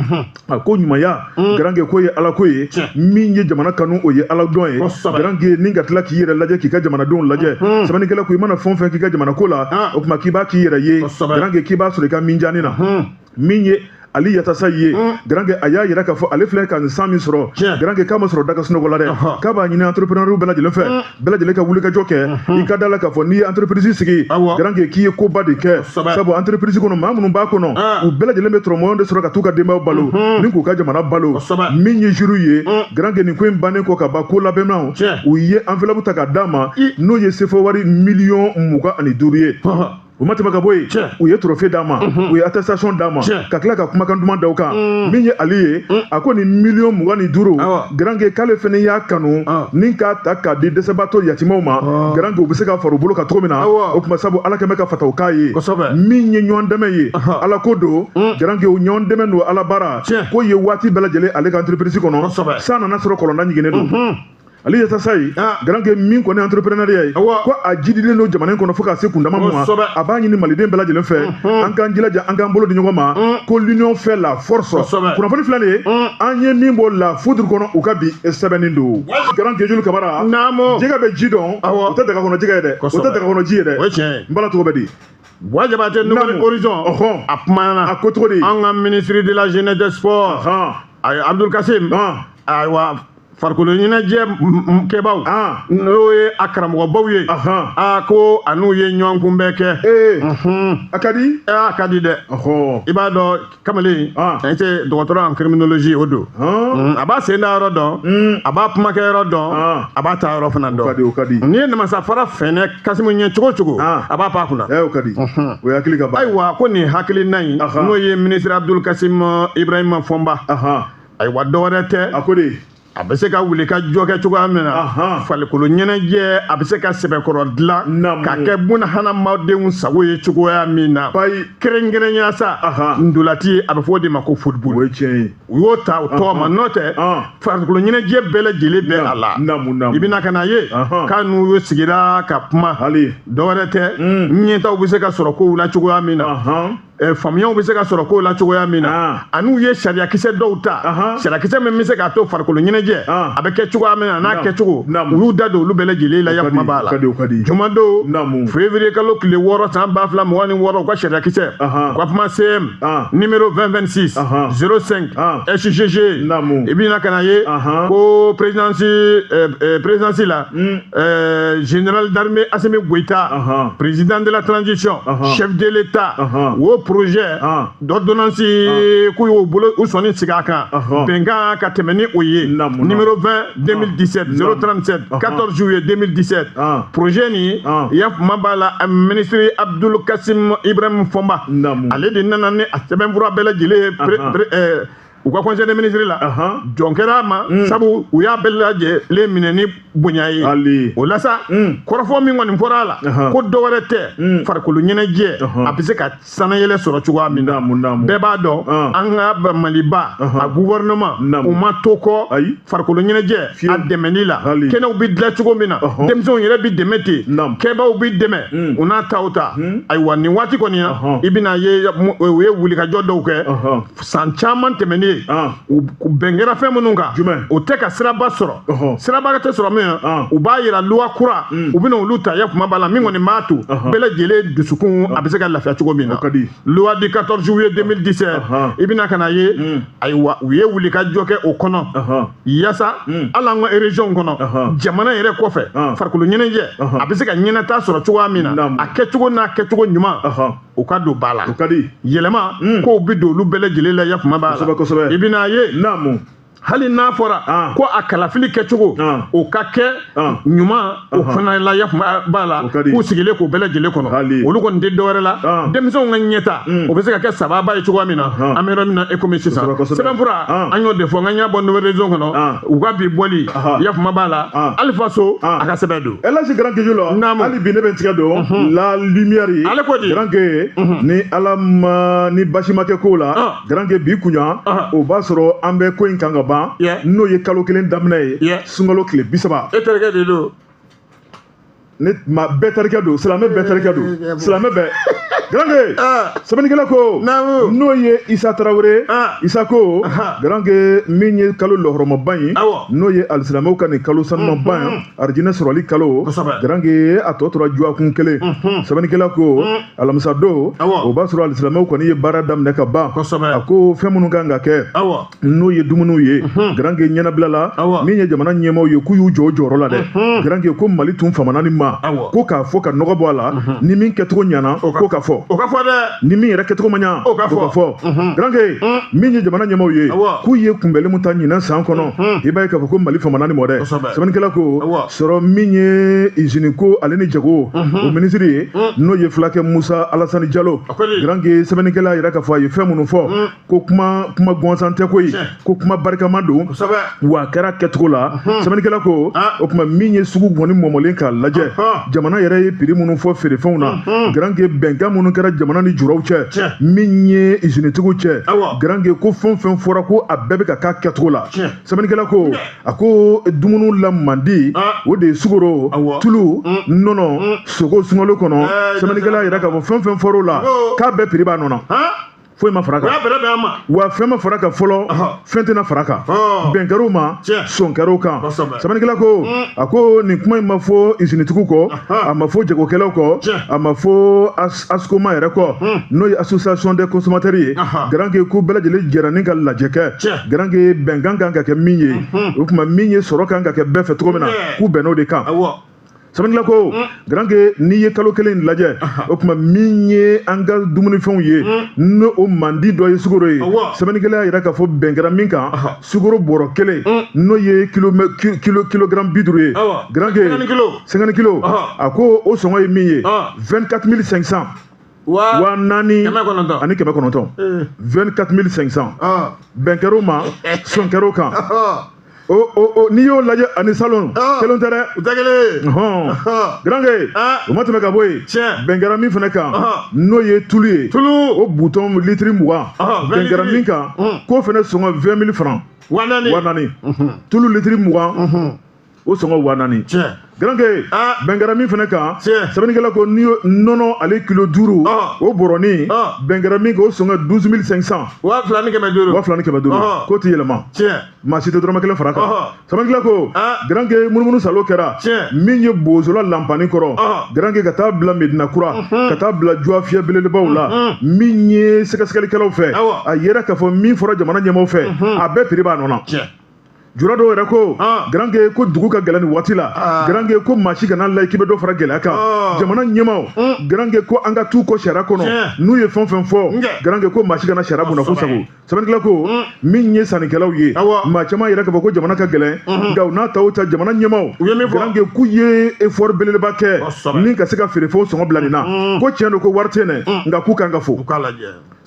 a ko ɲumanya, garankɛ, ko ye ala ko ye. Min ye jamana kanu, o ye ala dɔn ye, garankɛ, ni ka tila k'i yɛrɛ lajɛ, k'i ka jamanadenw lajɛ. Sɛbɛnnikɛla ko i mana fɛn o fɛn k'i ka jamana ko la, o tuma k'i b'a k'i yɛrɛ ye, garankɛ, k'i b'a sɔrɔ i ka minjani na. Min ye Ali Yatasa ye, garankɛ, a y'a yira k'a fɔ ale filɛ ka nin san min sɔrɔ, garankɛ, k'a ma sɔrɔ da ka sunɔgɔ la dɛ. K'a b'a ɲini entrepreneur bɛɛ lajɛlen fɛ, bɛɛ lajɛlen ka wuli ka jɔ kɛ. I ka da la k'a fɔ n'i ye entreprise sigi, garankɛ, k'i ye koba de kɛ, sabu entreprise kɔnɔ, maa minnu b'a kɔnɔ, u bɛɛ lajɛlen bɛ tɔrɔmɔɲɔgɔn de sɔrɔ ka t'u ka denbayaw balo ni k'u ka jamana balo. Min ye jury ye, garankɛ, nin ko in bannen kɔ ka ban, ko labɛnnaw u ye enveloppe ta ka d'a ma, n'o ye CFA wari miliyɔn 25 ye. U ma tɛmɛ ka bɔ yen, u ye trophée d'a ma, u ye attestation d'a ma, ka tila ka kumakan duman da u kan. Min ye Ali ye, a ko nin miliyɔn 25, garankɛ, k'ale fɛnɛ y'a kanu ni k'a ta k'a di dɛsɛbaatɔ yatimaw ma, garankɛ, u bɛ se ka fara u bolo kan cogo min na. O tuma sabu ala kɛmɛ ka fataw k'a ye. Min ye ɲɔgɔn dɛmɛ ye, ala ko don, garankɛ, o ɲɔgɔn dɛmɛ don ala baara ko ye waati bɛɛ lajɛlen ale ka entreprise kɔnɔ. San nana sɔrɔ kɔlɔnda ɲiginnen don. Ale Yatasa ye, garankɛ, min kɔni entrepreneuriat ye, ko a jidilen don jamana in kɔnɔ fo ka se kundama ma, a b'a ɲini maliden bɛɛ lajɛlen fɛ, an k'an jilaja, an k'an bolo di ɲɔgɔn ma, ko l'union fait la force. Kunnafoni filɛ nin ye, an ye min bɔ La Foudre kɔnɔ, u ka bi sɛbɛnni don. Garankɛ Julu Kamara, jɛgɛ bɛ ji dɔn, o tɛ daga kɔnɔ jɛgɛ ye dɛ, o tɛ daga kɔnɔ ji ye dɛ. N bala, cogo bɛ di? Buwa Jabate, Nouvel Horizon, a kumana. A ko cogo di? An ka ministre de la jeunesse des sports, Abdoul Kassim, ayiwa, farikolo ɲɛnajɛ kɛbaw, n'o ye a karamɔgɔbaw ye, a ko a n'u ye ɲɔgɔn kunbɛn kɛ. A ka di. A ka di dɛ. I b'a dɔn, kamalen n tɛ dɔgɔtɔrɔ en criminologie, o don, a b'a sen da yɔrɔ dɔn, a b'a kumakɛ yɔrɔ dɔn, a b'a ta yɔrɔ fana dɔn. O ka di, o ka di. N'i ye namasa fara fɛnɛ Kasimu ɲɛ cogo o cogo, a b'a pan a kunna. O ka di, o ye hakili ka ban. Ayiwa, ko nin hakilina in, n'o ye ministre Abdoul Kassim Ibrahima Fɔnba, ayiwa, dɔwɛrɛ tɛ. A ko de a bɛ se ka wuli ka jɔ kɛ cogoya min na, farikolo ɲɛnajɛ a bɛ se ka sɛbɛkɔrɔ dilan ka kɛ buna hadamadenw sago ye cogoya min na, kɛrɛnkɛrɛnya sa ndolati, a bɛ fɔ o de ma ko football. O ye tiɲɛ ye. U y'o ta o tɔgɔ ma, n'o tɛ farikolo ɲɛnajɛ bɛɛ lajɛlen bɛ a la. I bɛna ka na ye k'a n'u sigira ka kuma, dɔwɛrɛ tɛ, ɲɛtaw bɛ se ka sɔrɔ kow la cogoya min na, faamuyaw bɛ se ka sɔrɔ kow la cogoya min na, ani u ye sariyakisɛ dɔw ta, sariyakisɛ min bɛ se k'a to farikolo ɲɛnajɛ a bɛ kɛ cogoya min na, n'a kɛcogo, u y'u da don olu bɛɛ lajɛlen la. Ya kuma b'a la, jumadon février kalo tile 6 san 2026, u ka sariyakisɛ, u ka kuma CM numéro 2026 05 SGG. I bɛna ka na ye ko présidence la, général d'armée Assimi Goïta, président de la transition, chef de l'État, o projet d'ordonnance k'u y'o bolo u sɔnni sigi a kan, bɛnkan ka tɛmɛ ni o ye, numéro 20 2017 037, 14 juillet 2017. Projet nin, ya kuma b'a la, ministre Abdoul Kassim Ibrahim Fɔnba, ale de nana ni a sɛbɛnfura bɛɛ lajɛlen ye u ka conseil des ministres la. Jɔn kɛra a ma, sabu u y'a bɛɛ lajɛlen minɛ ni bonya ye. O la sa, kɔrɔfɔ min kɔni fɔra a la, ko dɔwɛrɛ tɛ, farikolo ɲɛnajɛ a bɛ se ka sanayɛlɛ sɔrɔ cogoya min na. Bɛɛ b'a dɔn, an ka Maliba a gouvernement, u ma to kɔ farikolo ɲɛnajɛ a dɛmɛni la. Kɛnɛw bɛ dilan cogo min na, denmisɛnw yɛrɛ bɛ dɛmɛ ten, kɛbaaw bɛ dɛmɛ, u n'a taw ta. Ayiwa, nin waati kɔni na, i bɛna ye u ye wulikajɔ dɔw kɛ san caman tɛmɛnen. ye, u bɛn kɛra fɛn minnu kan, o tɛ ka siraba sɔrɔ. Siraba tɛ sɔrɔ min, u b'a yira loi kura u bɛna olu ta. Ya kuma b'a la, min kɔni b'a to bɛɛ lajɛlen dusukun a bɛ se ka lafiya cogo min na. Loi du 14 juillet 2017, i bɛna ka na ye, ayiwa, u ye wuli ka jɔ kɛ o kɔnɔ, yaasa hali an ka région kɔnɔ, jamana yɛrɛ kɔfɛ, farikolo ɲɛnajɛ a bɛ se ka ɲɛnata sɔrɔ cogoya min na, a kɛcogo n'a kɛcogo ɲuman, o ka don ba la. Yɛlɛma kow bɛ don olu bɛɛ lajɛlen la. Ya kuma b'a la, i bɛna ye, hali n'a fɔra ko a kalafili kɛcogo o ka kɛ ɲuman, o fana la, ya kuma b'a la, k'u sigilen k'o bɛɛ lajɛlen kɔnɔ. Olu kɔni tɛ dɔwɛrɛ la, denmisɛnw ka ɲɛta o bɛ se ka kɛ sababa ye cogoya min na an bɛ yɔrɔ min na e komi sisan. Sɛbɛnfura an y'o de fɔ, n ka ɲɛ bɔ Nouvelle Horizon kɔnɔ, u ka bi bɔli, ya kuma b'a la, Alifa So a ka sɛbɛn don. Elhaji Grand Kejolo, hali bi ne bɛ n tigɛ don La Lumière ye. Ale ko di? Grand Ke, ni Ala ma ni basi ma kɛ ko la, Grand Ke, bi kunya o b'a sɔrɔ an bɛ ko in kan ka ban, n'o ye kalo kelen daminɛ ye, sunkalo tile 30. E terikɛ de don. Ne ma bɛɛ terikɛ don, silamɛ bɛɛ terikɛ don, silamɛ bɛɛ. Grand Ke, sɛbɛnnikɛla ko, n'o ye Isa Tarawele, Isa ko, Grand Ke, min ye kalo lɔhɔrɔmaba ye, n'o ye alisilamɛw ka nin kalo sanumanba ye, arijinɛ sɔrɔli kalo, Grand Ke, a tɔ tora juwakun kelen. Sɛbɛnnikɛla ko, alamisa don, o b'a sɔrɔ alisilamɛw kɔni ye baara daminɛ ka ban. A ko fɛn minnu kan ka kɛ, n'o ye dumuniw ye, Grand Ke, ɲɛnabila la, min ye jamana ɲɛmaaw ye, k'u y'u jɔ o jɔyɔrɔ la dɛ. Grand Ke ko Mali tun famana ni ma, ko k'a fɔ ka nɔgɔ bɔ a la, ni min kɛcogo ɲɛna, ko ka fɔ. O ka fɔ dɛ. Ni min yɛrɛ kɛcogo ma ɲa, o ka fɔ. Grand Ke, min ye jamana ɲɛmaaw ye, k'u ye kunbɛli mun ta ɲinan san kɔnɔ, i b'a ye k'a fɔ ko Mali famana ni mɔ dɛ. Sɛbɛnnikɛla ko, sɔrɔ min ye izini ko ale ni jago o minisiri ye, n'o ye fulakɛ Musa Alasani Jalo. Grand Ke, sɛbɛnnikɛla yɛrɛ k'a fɔ a ye fɛn minnu fɔ, ko kuma kuma gansan tɛ koyi, ko kuma barikama don, wa a kɛra kɛcogo la. Sɛbɛnnikɛla ko, o tuma min ye sugu kɔni mɔmɔlen k'a lajɛ, jamana yɛrɛ ye prix minnu fɔ feerefɛnw na, Grand Ke, bɛnkan minnu kɛra jamana ni juraw cɛ, min ye izinitigiw cɛ, Grand Ke, ko fɛn fɛn fɔra, ko a bɛɛ bɛ ka k'a kɛcogo la. Sɛbɛnnikɛla ko, a ko dumuni la mandi, o de ye sukaro, tulu, nɔnɔ, sogo sunkalo kɔnɔ. Sɛbɛnnikɛla yɛrɛ k'a fɔ fɛn fɛn fɔr'o la, k'a bɛɛ prix b'a nɔ na, foyi ma fara kan, wa fɛn ma fara kan fɔlɔ, fɛn tɛna fara kan. Bɛn kɛr'o ma, sɔn kɛr'o kan. Sɛbɛnnikɛla ko, a ko nin kuma in ma fɔ izinitigiw kɔ, a ma fɔ jagokɛlaw kɔ, a ma fɔ ASCOMA yɛrɛ kɔ, n'o ye association des consommateurs ye. Grand Ke, ko bɛɛ lajɛlen jɛra ni ka lajɛ kɛ. Grand Ke, bɛnkan kan ka kɛ min ye, o tuma min ye sɔrɔ kan ka kɛ bɛɛ fɛ cogo min na, k'u bɛnn'o de kan. Sɛbɛnnikɛla ko, Grand Ke, n'i ye kalo kelen lajɛ, o tuma min ye an ka dumunifɛnw ye, n'o o mandi dɔ ye sukaro ye, sɛbɛnnikɛla y'a yira k'a fɔ bɛn kɛra min kan, sukaro bɔrɔ kelen, n'o ye kilogramme 50 ye, Grand Ke, 50 kilo, a ko o sɔngɔ ye min ye, 24 500, 4900, 24 500. Bɛn kɛr'o ma, sɔn kɛr'o kan. O n'i y'o lajɛ ani salon, kelen tɛ dɛ. U tɛ kelen ye. Grand Ke, o ma tɛmɛ ka bɔ yen, bɛn kɛra min fana kan, n'o ye tulu ye, tulu o bouton litiri 20, bɛn kɛra min kan, k'o fana sɔngɔ 20 000 francs, 4000. 4000. Tulu litiri 20, o sɔngɔ 4000. Grand Ke, bɛn kɛra min fana kan, sɛbɛnnikɛla ko, ni nɔnɔ ale kilo 5, o bɔrɔnin, bɛn kɛra min kan, o sɔngɔ 12 500, 2500. 2500, k'o tɛ yɛlɛma, maa si tɛ dɔrɔmɛ kelen fara kan. Sɛbɛnnikɛla ko, Grand Ke, munumunu salo kɛra min ye Bozola lanpani kɔrɔ, Grand Ke, ka taa bila Medina Kura, ka taa bila Juwafiyɛ belebelebaw la, min ye sɛgɛsɛgɛlikɛlaw fɛ, a yera k'a fɔ min fɔra jamana ɲɛmaaw fɛ, a bɛɛ prix b'a nɔ na. Jura dɔw yɛrɛ ko, Grand Ke, ko dugu ka gɛlɛn nin waati la, Grand Ke, ko maa si kana la k'i bɛ dɔ fara gɛlɛya kan. Jamana ɲɛmaaw, Grand Ke, ko an ka t'u kɔ sariya kɔnɔ, n'u ye fɛn fɛn fɔ, Grand Ke, ko maa si kana sariya bunna ko sago. Sɛbɛnnikɛla ko, min ye sannikɛlaw ye, maa caman yɛrɛ k'a fɔ ko jamana ka gɛlɛn, nka u n'a ta o ta, jamana ɲɛmaaw, Grand Ke, k'u ye effort belebeleba kɛ ni ka se ka feerefɛnw sɔngɔ bila nin na, ko tiɲɛ don ko wari tɛ yen dɛ, nka k'u kan ka fo.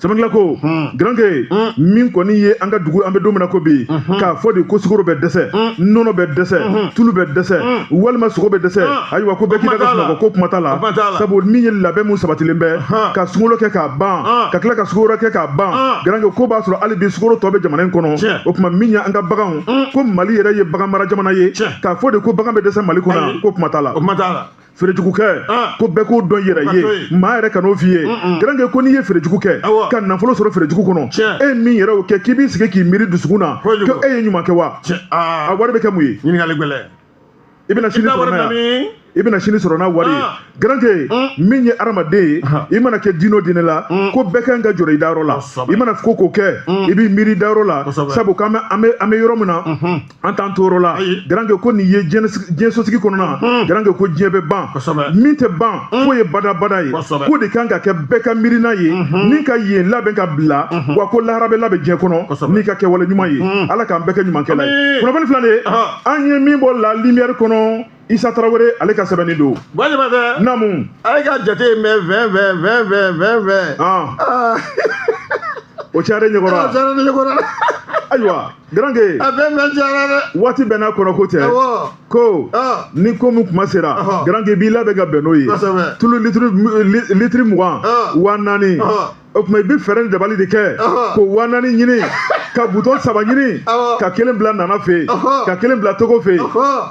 Sɛbɛnnikɛla ko, Grand Ke, min kɔni ye an ka dugu, an bɛ don min na ko bi, k'a fɔ de ko sukaro bɛ dɛsɛ, nɔnɔ bɛ dɛsɛ, tulu bɛ dɛsɛ, walima sogo bɛ dɛsɛ, ayiwa, ko bɛɛ k'i da ka sunɔgɔ, ko kuma t'a la, sabu min ye labɛn mun sabatilen bɛ ka sunkalo kɛ k'a ban, ka tila ka sukaro kɛ k'a ban, Grand Ke, ko b'a sɔrɔ hali bi sukaro tɔ bɛ jamana in kɔnɔ. O tuma min ye an ka baganw, ko Mali yɛrɛ ye bagan mara jamana ye, k'a fɔ de ko bagan bɛ dɛsɛ Mali kɔnɔ, ko kuma t'a la. Feerejugu kɛ, ko bɛɛ k'o dɔn i yɛrɛ ye, maa yɛrɛ kan'o f'i ye. Garankɛ, ko n'i ye feerejugu kɛ ka nafolo sɔrɔ feerejugu kɔnɔ, e min yɛrɛ y'o kɛ, k'i b'i sigi k'i miiri dusukun na ko e ye ɲuman kɛ wa? A wari bɛ kɛ mun ye? Ɲininkali gɛlɛn. I bɛna sini sɔrɔ n'a ye, i bɛna sini sɔrɔ n'a wari ye. Garankɛ, min ye hadamaden ye, i mana kɛ diinɛ o diinɛ la, ko bɛɛ kan ka jɔrɔ i dayɔrɔ la. I mana ko ko kɛ, i b'i miiri i dayɔrɔ la, sabu k'an bɛ an bɛ yɔrɔ min na, an t'an to yɔrɔ la. Garankɛ, ko nin ye diɲɛ sosigi kɔnɔna. Garankɛ, ko diɲɛ bɛ ban, min tɛ ban k'o ye badabada ye. K'o de kan ka kɛ bɛɛ ka miirina ye ni ka yen labɛn ka bila wa, ko lahara bɛ labɛn diɲɛ kɔnɔ n'i ka kɛwale ɲuman ye. Ala k'an bɛɛ kɛ ɲumankɛla ye. Kunnafoni filɛ nin ye, an ye min bɔ La Lumière kɔnɔ, Isa Tarawele ale ka sɛbɛnni don. Buwa. Naamu. Ale ka jate in bɛ 20 20 20 20 20 20. O cayara ɲɛkɔrɔ. O cayara ɲɛkɔrɔ. Ayiwa, Garanke. A 20 20 cayara dɛ. Waati bɛɛ n'a kɔnɔ ko tɛ. Ko ni ko min kuma sera, Garanke, b'i labɛn ka bɛn n'o ye. Tulu litiri 20, 4000. O tuma i bɛ fɛɛrɛ ni dabali de kɛ k'o 4000 ɲini, ka butɔn saba ɲini, ka kelen bila Nana fɛ yen, ka kelen bila Togo fɛ yen,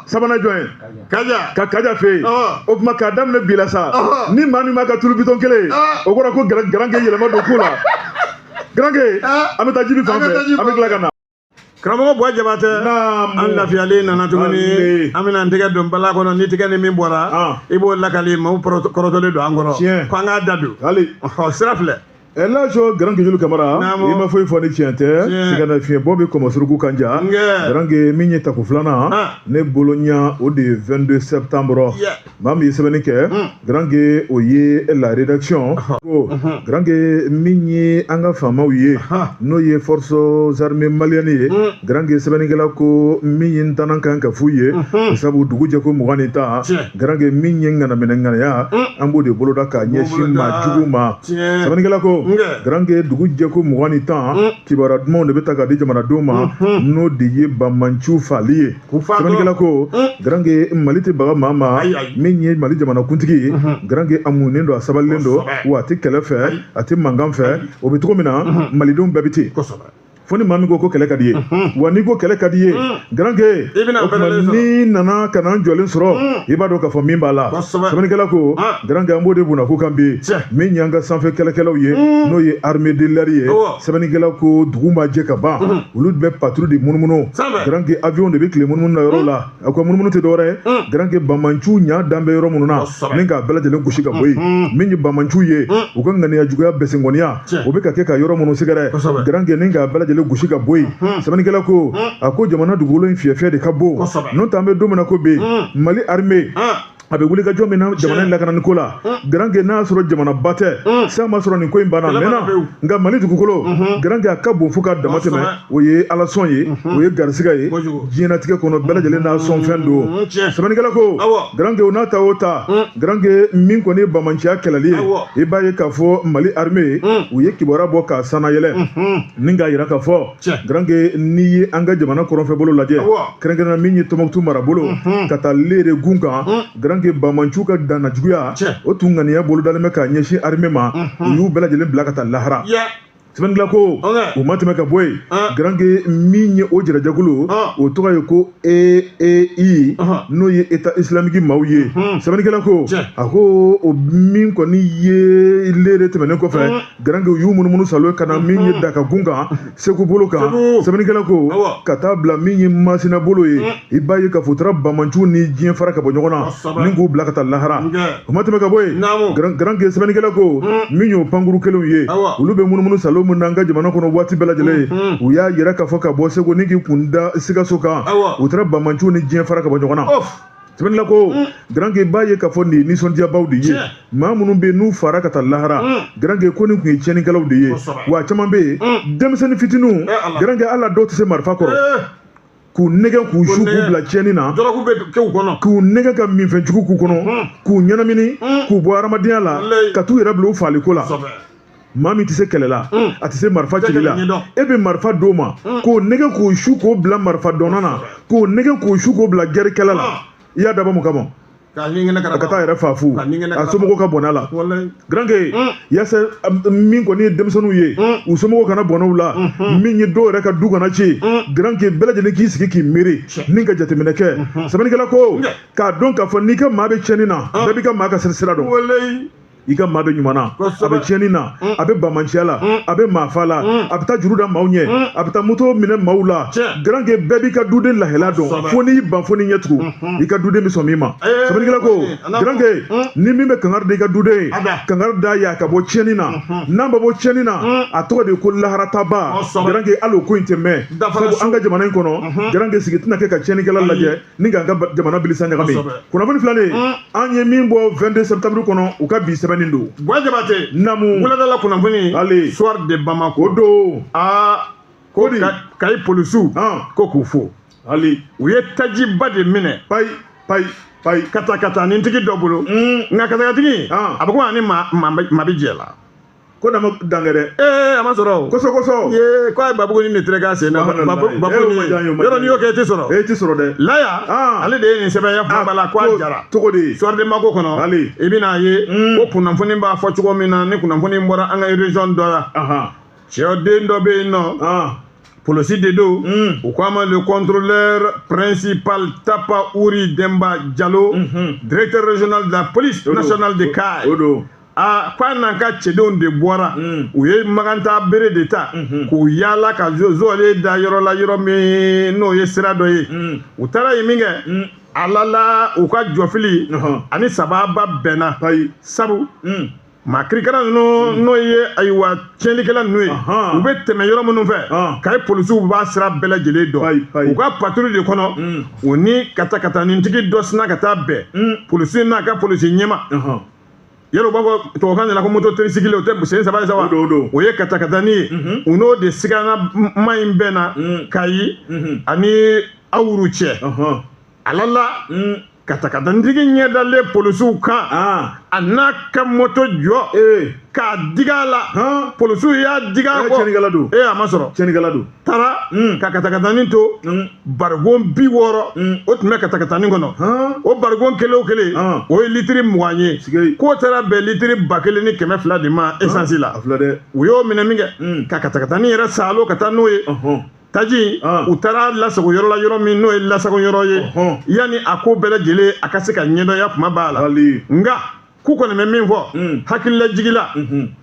sabanan jɔn ye? Kaja. Ka Kaja fɛ yen. O tuma k'a daminɛ bi la sa, ni maa min b'a ka tulu bitɔn kelen ye, o kɔrɔ ko Garanke yɛlɛma don ko la. Garanke, an bɛ taa Jibi fan fɛ, an bɛ tila ka na. Karamɔgɔ Buwa Jabatɛ, an lafiyalen nana tuguni. An bɛna an tɛgɛ don bala kɔnɔ. Ni tɛgɛ ni min bɔra, i b'o lakali. Maaw kɔrɔtɔlen don an kɔrɔ ko an k'a da don sira filɛ. Lajo Garanke Julu Kamara, i ma foyi fɔ ni tiɲɛ tɛ. Sigana fiɲɛbɔ bɛ kɔmɔsuruku kan ja. Garanke, min ye tako filanan ne bolo ɲa, o de ye 22 septembre. Maa min ye sɛbɛnni kɛ, Garanke, o ye La Rédaction. Ko Garanke, min ye an ka faamaw ye, n'o ye forces armées maliennes ye, Garanke, sɛbɛnnikɛla ko min ye n tannan kan ka f'u ye, sabu dugu jɛ ko 20 ni 10. Garanke, min ye ŋanaminɛ ŋanaya, an b'o de boloda k'a ɲɛsin maa jugu ma. Sɛbɛnnikɛla ko, Garanke, dugu jɛ ko 20 ni 10, kibaruya dumanw de bɛ ta k'a di jamanadenw ma, n'o de ye banbanciw faali ye. Sɛbɛnnikɛla ko, Garanke, Mali tɛ baga maa ma. Min ye Mali jamanakuntigi ye, Garanke, a munnen don, a sabalilen don, wa a tɛ kɛlɛ fɛ, a tɛ mankan fɛ. O bɛ cogo min na, malidenw bɛɛ bɛ ten, fo ni maa min ko ko kɛlɛ ka di ye. Wa n'i ko kɛlɛ ka di ye, Garanke, o tuma n'i nana ka na an jɔlen sɔrɔ, i b'a dɔn k'a fɔ min b'a la. Sɛbɛnnikɛla ko, Garanke, an b'o de bunna ko kan bi. Min y'an ka sanfɛ kɛlɛkɛlaw ye, n'o ye armée de l'air ye, sɛbɛnnikɛla ko dugu ma jɛ ka ban, olu bɛ patrouille de munumunu. Garanke, avion de bɛ tile munumunu na yɔrɔ la. A ko munumunu tɛ dɔwɛrɛ ye, Garanke, banbanciw ɲa dan bɛ yɔrɔ minnu na, ni k'a bɛɛ lajɛlen gosi ka bɔ yen. Min ye banbanciw ye, u ka ŋaniya juguya bɛsɛnkɔniya, o bɛ ka kɛ ka yɔrɔ minnu sɛgɛrɛ, Garanke, ni k'a bɛɛ lajɛlen gosi ka bɔ yen. Sɛbɛnnikɛla ko, a ko jamana dugukolo in fiyɛ de ka bon. N'o tɛ, an bɛ don min na ko bi, Mali armée a bɛ wuli ka jɔ min na jamana in lakanani ko la, Garanke, n'a y'a sɔrɔ jamanaba tɛ, san ma sɔrɔ nin ko in banna a mɛnna. Nka Mali dugukolo, Garanke, a ka bon fo k'a dama tɛmɛ. O ye ala sɔn ye, o ye garisigɛ ye. Diɲɛlatigɛ kɔnɔ, bɛɛ lajɛlen n'a sɔn fɛn don. Sɛbɛnnikɛla ko, Garanke, o n'a ta o ta, Garanke, min kɔni ye bamanciya kɛlɛli ye, i b'a ye k'a fɔ Mali armée u ye kibaruya bɔ k'a sanayɛlɛ ni k'a yira k'a fɔ, Garanke, n'i ye an ka jamana kɔrɔnfɛ bolo lajɛ, kɛrɛnkɛrɛnnenya min ye Tɔnbukutu marabolo ka taa Lere gun kan, Garanke, bamanciw ka danna juguya, o tun ŋaniya bolodalen bɛ k'a ɲɛsin armée ma, u y'u bɛɛ lajɛlen bila ka taa lahara. Sɛbɛnnikɛla ko, u ma tɛmɛ ka bɔ yen, Garanke, min ye o jɛrɛjɛkulu, o tɔgɔ ye ko EEI, n'o ye État islamique maaw ye. Sɛbɛnnikɛla ko, a ko o min kɔni ye Lere tɛmɛnen kɔfɛ, Garanke, u y'u munumunu salo ka na min ye Daka gun kan, Segu bolo kan. Sɛbɛnnikɛla ko, ka taa bila min ye Masina bolo ye, i b'a ye k'a fɔ u taara bamanciw ni diɲɛ fara ka bɔ ɲɔgɔn na ni k'u bila ka taa lahara. O ma tɛmɛ ka bɔ yen, Garanke, sɛbɛnnikɛla ko, min y'o pankuru kelenw ye, olu bɛ munumunu salo min na an ka jamana kɔnɔ waati bɛɛ lajɛlen ye, u y'a yira k'a fɔ ka bɔ Segu ni k'i kun da Sikaso kan, u taara bamanciw ni diɲɛ fara ka bɔ ɲɔgɔn na. Sɛbɛnnikɛla ko, Garanke, b'a ye k'a fɔ nin ye nisɔndiyabaw de ye. Maa minnu bɛ yen n'u fara ka taa lahara, Garanke, ko nin tun ye tiɲɛnikɛlaw de ye, wa caman bɛ yen, denmisɛnnin fitininw, Garanke, hali a dɔw tɛ se marifa kɔrɔ, k'u nɛgɛ, k'u su, k'u bila tiɲɛni na, k'u nɛgɛ ka minfɛnjugu k'u kɔnɔ, k'u ɲɛnamini, k'u bɔ hadamadenya la, ka t'u yɛrɛ bila u faliko la. Maa min tɛ se kɛlɛ la, a tɛ se marifa cili la, e bɛ marifa d'o ma k'o nɛgɛ, k'o su, k'o bila marifa dɔnna na, k'o nɛgɛ, k'o su, k'o bila gɛrikɛla la, i y'a dabɔ mun kama? A ka taa yɛrɛ faa fu, a somɔgɔw ka bɔnɛ a la. Garanke, yaasa min kɔni ye denmisɛnninw ye, u somɔgɔw kana bɔnɛ u la, min ye dɔw yɛrɛ ka du kana ci. Garanke, bɛɛ lajɛlen k'i sigi k'i miiri ni ka jateminɛ kɛ. Sɛbɛnnikɛla ko k'a dɔn k'a fɔ n'i ka maa bɛ tiɲɛni na, bɛɛ b'i ka maa ka sira dɔn. I ka maa bɛ ɲuman na, a bɛ tiɲɛni na, a bɛ bamanciya la, a bɛ maafa la, a bɛ taa juru da maaw ɲɛ, a bɛ taa moto minɛ maaw la. Garanke, bɛɛ b'i ka duden lahala dɔn, fo n'i ban, fo n'i ɲɛ tugu, i ka duden bɛ sɔn min ma. Sɛbɛnnikɛla ko, garanke, ni min bɛ kangari da i ka duden ye, kangari da y'a ka bɔ tiɲɛni na. N'a ma bɔ tiɲɛni na, a tɔgɔ de ye ko laharataba. Garanke, hali o ko in tɛ mɛn, sabu an ka jamana in kɔnɔ, garanke, sigi tɛna kɛ ka tiɲɛnikɛla lajɛ ni k'an ka jamana bilisa ɲagami. Kunnafoni filanan, an ye min bɔ 22 septembre kɔnɔ, u ka bi sɛbɛnni don. Buwa Jabate. Namu. Wuladala kunnafoni. Ale. Soir de Bamako. O don. Aa, ko Kayi polisiw ko k'u fo. Ali. U ye tajiba de minɛ. Payi payi payi. Katakatanin tigi dɔ bolo. Nka katakatigi, a bɛ ko ani maa bɛ jɛ la. Ko na ma dankɛ dɛ. Ee, a ma sɔrɔ o. Kosɔ kosɔ. Ee, ko a ye babuguni de tereke a sen na. Babuguni, yɔrɔ n'i y'o kɛ, i tɛ sɔrɔ. E tɛ sɔrɔ dɛ. Laya, ale de ye nin sɛbɛn ya kuma la ko a jara. Cogo di? Soir de Bamako kɔnɔ. Ali. I bɛna ye ko kunnafoni b'a fɔ cogo min na, ni kunnafoni bɔra an ka région dɔ la. Cɛ den dɔ bɛ yen nɔ. Polisi de don. U ko a ma le contrôleur principal Tapa Ouri Demba Diallo, directeur régional de la police nationale de Kayes. O don. Aa, k'a n'an ka cɛdenw de bɔra, u ye maganta bere de ta k'u yaala ka zɔle da yɔrɔ la, yɔrɔ min n'o ye sira dɔ ye. U taara yen min kɛ, a lala u ka jɔfili ani sababa bɛnna, sabu maa kirikara ninnu, n'o ye ayiwa tiɲɛnikɛla ninnu ye, u bɛ tɛmɛ yɔrɔ minnu fɛ, Kayi polisiw b'a sira bɛɛ lajɛlen dɔn. U ka patrouille de kɔnɔ, u ni katakatanintigi dɔ sina ka taa bɛn, polisi n'a ka polisi ɲɛma. Yɔrɔ u b'a fɔ tubabukan de la ko moto tricycle, o tɛ sen saba ye sa wa? O ye katakatani ye. U n'o de sigana ma in bɛnna Kayi ani Awuru cɛ. A lala katakatanitigi ɲɛ dalen polisiw kan, a n'a ka moto jɔ k'a digi a la. Polisiw y'a digi a kɔ. Tiɲɛnikɛla don. Ee, a ma sɔrɔ. Tiɲɛnikɛla don. Taara ka katakatani to, barigon 60 o tun bɛ katakatani kɔnɔ. O barigon kelen o kelen, o ye litiri 20 ye. K'o taara bɛn litiri 1200 de ma esansi la. U y'o minɛ min kɛ, ka katakatani yɛrɛ saalo ka taa n'o ye. Taji, u taara lasago yɔrɔ la, yɔrɔ min n'o ye lasago yɔrɔ ye, yanni a ko bɛɛ lajɛlen a ka se ka ɲɛdɔnya kuma b'a la. Nka k'u kɔni bɛ min fɔ hakililajigi la,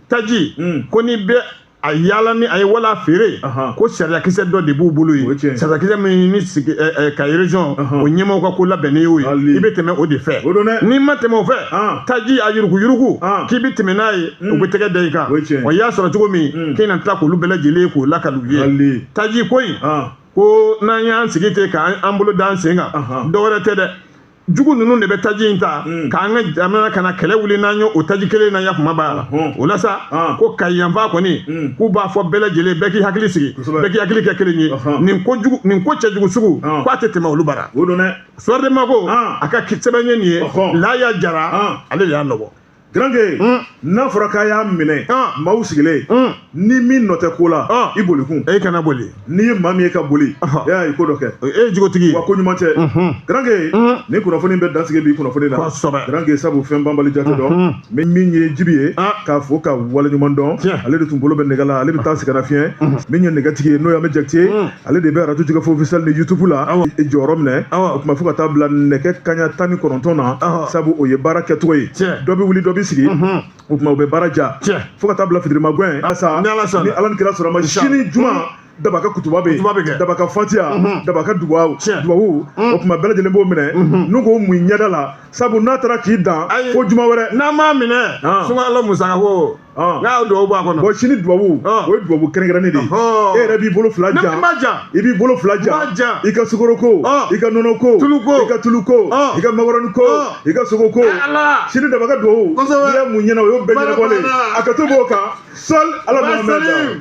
taji ko n'i bɛ a yaala ni a ye wala feere, ko sariyakisɛ dɔ de b'u bolo yen, sariyakisɛ min ni sigi Kayi région o ɲɛmaaw ka ko labɛnnen y'o ye, i bɛ tɛmɛ o de fɛ. N'i ma tɛmɛ o fɛ, taji a yuruguyurugu k'i bɛ tɛmɛ n'a ye, u bɛ tɛgɛ da i kan. O y'a sɔrɔ cogo min k'i na tila k'olu bɛɛ lajɛlen k'o lakali u ye. Taji ko in, ko n'an y'an sigi ten k'an bolo d'an sen kan, dɔwɛrɛ tɛ dɛ, jugu ninnu de bɛ taji in ta k'an ka jamana kana kɛlɛ wuli n'an ye o taji kelen na ya kuma b'a la. O la sa, ko Kayi yanfan kɔni, k'u b'a fɔ bɛɛ lajɛlen, bɛɛ k'i hakili sigi, bɛɛ k'i hakili kɛ kelen ye. Nin ko jugu, nin ko cɛjugu sugu, k'a tɛ tɛmɛ olu bara. Soir de Bamako a ka sɛbɛn ye nin ye. Laya Jara, ale de y'a nɔbɔ. Garanke, n'a fɔra k'a y'a minɛ maaw sigilen, ni min nɔ tɛ ko la, i boli kun. E kana boli. N'i ye maa min ye ka boli, e y'a ye ko dɔ kɛ. E ye jogotigi ye. Wa ko ɲuman tɛ. Garanke, ni kunnafoni bɛ dansigi bi kunnafoni la. Garanke, sabu fɛn banbali jate dɔn min min ye Jibi ye, k'a fo ka waleɲuman dɔn. Ale de tun bolo bɛ nɛgɛ la, ale bɛ taa sigara fiɲɛ. Min ye nɛgɛtigi ye, n'o ye Ami Jakite, ale de bɛ arajo Jɛgɛfo officiel ni YouTube la jɔyɔrɔ minɛ. O tuma, fo ka taa bila nɛgɛ kaɲa 19 na, sabu o ye baara kɛcogo ye. Dɔ bɛ wuli, dɔ bɛ sigi, o tuma u bɛ baara ja fo ka taa bila fitirima gɛn sa. Ni Ala ni kira sɔrɔ ma, sini juma, daba ka kutuba bɛ yen, daba ka fatiya, daba ka dubawu dubawu. O tuma bɛɛ lajɛlen b'o minɛ n'u k'o mun ɲɛda la, sabu n'a taara k'i dan fo juma wɛrɛ. N'an m'a minɛ, sunkalo musaka ko n'a dubawu b'a kɔnɔ. Bon, sini dubawu, o ye dubawu kɛrɛnkɛrɛnnen de ye. E yɛrɛ b'i bolo fila jan, i b'i bolo fila jan, i ka sukaro ko, i ka nɔnɔ ko, tulu ko, i ka tulu ko, i ka makɔrɔni ko, i ka sogo ko. Sini daba ka dubawu, n'i y'a mun ɲɛna, o y'o bɛɛ ɲɛnabɔlen. A ka to b'o kan sɔli Ala. Muhamɛd.